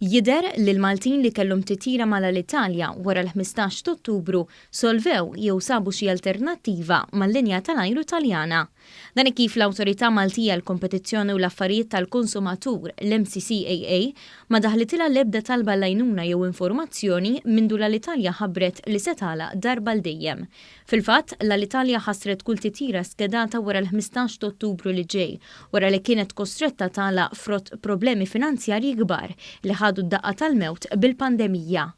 Jidher li l-Maltin li kellhom titjira mal-Alitalia wara l-15 t'Ottubru solvew jew sabu xi alternattiva mal-linja tal-ajru Taljana. Dan hekk kif l-Awtorità Maltija għall-Kompetizzjoni u l-Affarijiet tal-Konsumatur, l-MCCAA, ma daħlitilha l-ebda talba għall-għajnuna jew informazzjoni mindu l-Alitalia ħabbret li se tagħlaq darba għal dejjem. Fil-fatt, l-Alitalia ħassret kull titjira skedata wara l-15 t'Ottubru li ġej, wara li kienet kostretta tagħlaq frott problemi finanzjarji kbar li ħadu d-daqqa tal-mewt bil-pandemija.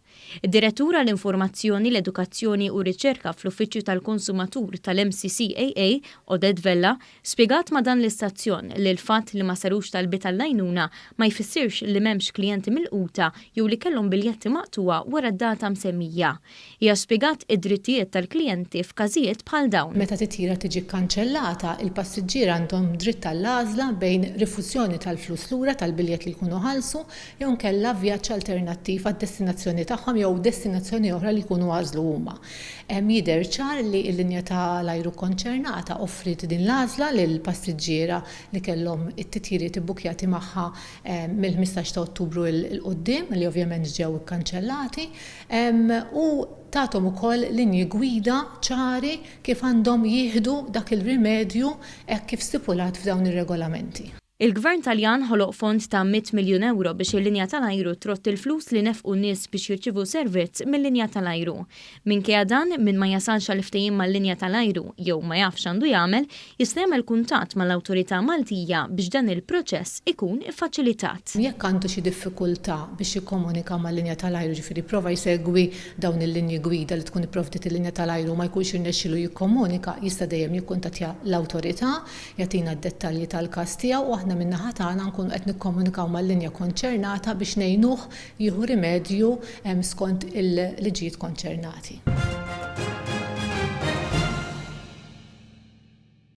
Id-Direttur għall-Informazzjoni, l-Edukazzjoni u r-Riċerka fl-Uffiċċju tal-Konsumatur tal-MCCAA, Odette Vella, Spjegat ma' dan l-istazzjon li l-fatt li ma sarux talbiet għall-għajnuna ma jfissirx li m'hemmx klijenti milquta jew li kellhom biljetti maqtugħa wara d-data msemmija. Hija spjegat id-drittijiet tal-klijenti f'każijiet bħal dawn. Meta titjira tiġi kkanċellata, il-passiġġieri għandhom dritt għall-għażla bejn rifużjoni tal-flus lura tal-biljett li jkunu ħallsu jew inkella vjaġġ alternattiv għad-destinazzjoni tagħhom jew destinazzjoni oħra li jkunu għażlu huma. Jidher ċar li l-linja ta' l-ajru kkonċernata offriet din l-għażla lill-passiġġiera li kellhom it-titjiriet ibbukkjati magħha mill-15 ta' Ottubru 'l quddiem, li ovvjament ġew ikkanċellati, u tathom ukoll linji gwida ċari kif għandhom jieħdu dak il-rimedju hekk kif stipulat f'dawn ir-regolamenti. Il-Gvern Taljan ħoloq fond ta' mitt miljun ewro biex il-linja tal-ajru trodd il-flus li nefqu n-nies biex jirċievu servizz mil-linja tal-ajru. Minkejja dan, min ma jasalx għal ftehim mal-linja tal-ajru jew ma jafx x'għandu jagħmel, jista' jagħmel kuntatt mal-awtorità Maltija biex dan il-proċess ikun iffaċilitat. Jekk għandu xi diffikultà biex jikkomunika mal-linja tal-ajru, jiġifieri jipprova jsegwi dawn il-linji gwida li tkun ipprovdiet il-linja tal-ajru u ma jkunx irnexxielu jikkomunika, jista' dejjem jikkuntattja l-awtorità jagħtina d-dettalji tal-każ tiegħu u aħna min-naħa tagħna nkunu qed nikkomunikaw mal-linja konċernata biex ngħinuh jieħu rimedju skont il-liġijiet konċernati.